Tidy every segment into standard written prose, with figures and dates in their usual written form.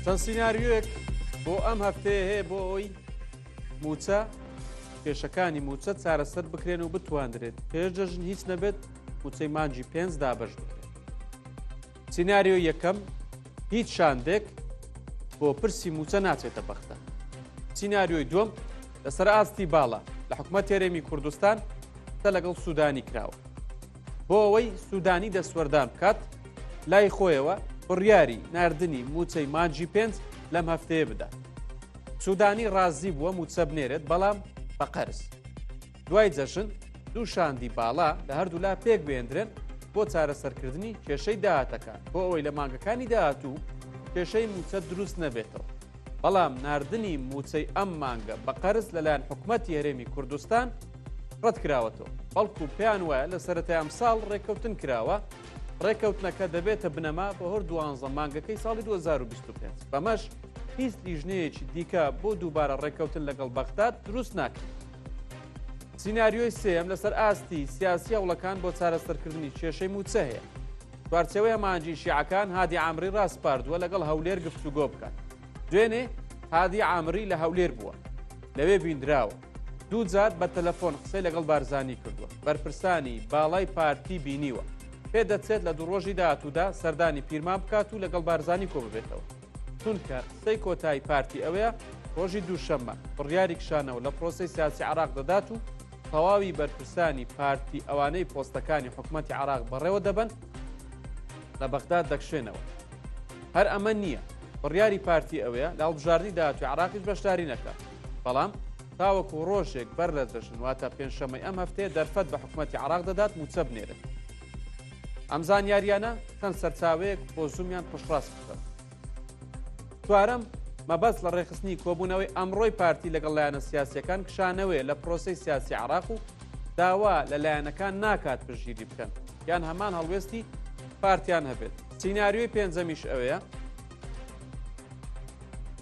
چەند سیناریۆیەک بۆ ئەم هەفتەیە هەیە بۆ ئەوەی موچە کێشەکانی موچە چارەسەر بکرێن و بتواندرێت پێش جەژن هیچ نەبێت موچەی مانگی پێنج دابەش بکرێت. سیناریۆی یەکەم، هیچ شاندێک بۆ پرسی موچە ناچێتە بەغدا. سیناریۆی دووەم، لەسەر ئاستی باڵا لە حکومەت هەرێمی کوردستان قسە لەگەڵ سودانی کراوە بۆ ئەوەی سودانی دەستوەردان بکات لای خۆیەوە بڕیاری ناردنی موچەی مانگی پێنج لەم هەفتەیە بدات. سودانی ڕازی بووە موچە بنێرێت بەڵام بە قەرز. دوای جەژن دوو شاندی باڵا لە هەردوولا پێک بێندرێن بۆ چارەسەرکردنی کێشەی داهاتەکان بۆ ئەوەی لە مانگەکانی داهاتوو کێشەی مووچە دروست نەبێتەوە. بەڵام ناردنی مووچەی ئەم مانگە بە قەرز لەلایەن حکومەتی هەرێمی کوردستان ڕەتکراوەتەوە، بەڵکو پێیان وایە لە سەرەتای ئەمساڵ ڕێککەوتن کراوە، ڕێککەوتنەکە دەبێتە بنەما بۆ هەر دوانزە مانگەکەی ساڵی 2025، بەمەش هیچ لیژنەیەکی دیکە بۆ دووبارە ڕێککەوتن لەگەڵ بەغداد دروست ناکرێت. سیناریۆی سێیەم لەسەر ئاستی سیاسی هەوڵەکان بۆ چارەسەرکردنی کێشەی مووچە هەیە. چوارچێوەی هەماهەنگی شیعەکان هادی عامری ڕاسپاردووە لەگەڵ هەولێر گفتوگۆ بکات. دوێنێ هادی عامری لە هەولێر بووە. لەوێ بیندراوە. دوو جار بە تەلەفۆن قسەی لەگەڵ بارزانی کردووە. بەرپرسانی باڵای پارتی بینیوە. پێدەچێت لە دوو ڕۆژی داهاتوودا سەردانی پیرمان بکات و لەگەڵ بارزانی کۆببێتەوە. چونکە قسەی کۆتایی پارتی ئەوەیە ڕۆژی دووشەممە بڕیاری کشانەوە لە پرۆسەی سیاسی عراق دەدات و تەواوی بەرپرسانی پارتی ئەوانەی پۆستەکانی حکومەتی عراق بەڕێوە دەبەن لە بەغداد دەکشێنەوە. هەر ئەمە نییە بڕیاری پارتی ئەوەیە لە هەڵبژاردنی داهاتوی عراقیش بەشداری نەکات، بەڵام تاوەکو ڕۆژێک بەر لە جەژن واتە پێنجشەممەی ئەم هەفتەیە دەرفەت بە حکومەتی عراق دەدات مووچە بنێرێت. ئەم زانیاریانە چەند سەرچاوەیەک بۆ زوومیان پشتڕاست کردەوە. چوارەم، مەبەست لە ڕێکخستنی کۆبوونەوەی ئەمڕۆی پارتی لەگەڵ لایەنە سیاسییەکان کشانەوەیە لە پرۆسەی سیاسی عێراق و داوا لە لایەنەکان ناکات پشتگیری بکەن یان هەمان هەڵوێستی پارتیان هەبێت. سیناریۆی پێنجەمیش ئەوەیە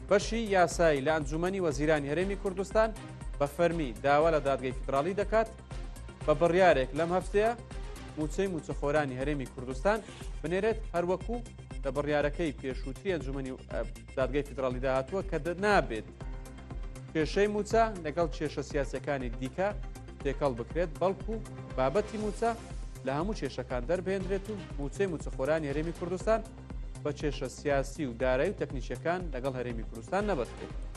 بەشی یاسایی لە ئەنجومەنی وەزیرانی هەرێمی کوردستان بە فەرمی داوا لە دادگەی فیدراڵی دەکات بە بڕیارێک لەم هەفتەیە مووچەی مووچەخۆرانی هەرێمی کوردستان بنێرێت هەروەکو لە بڕیارەکەی پێشووتری ئەنجومەنی دادگای فیدراڵیدا هاتووە کە نابێت کێشەی مووچە لەگەڵ کێشە سیاسەکانی دیکە تێکەڵ بکرێت بەڵکو بابەتی مووچە لە هەموو کێشەکان دەربهێنرێت و مووچەی مووچەخۆرانی هەرێمی کوردستان بە کێشە سیاسی و دارایی و تەکنیکیەکان لەگەڵ هەرێمی کوردستان نەبەستێت.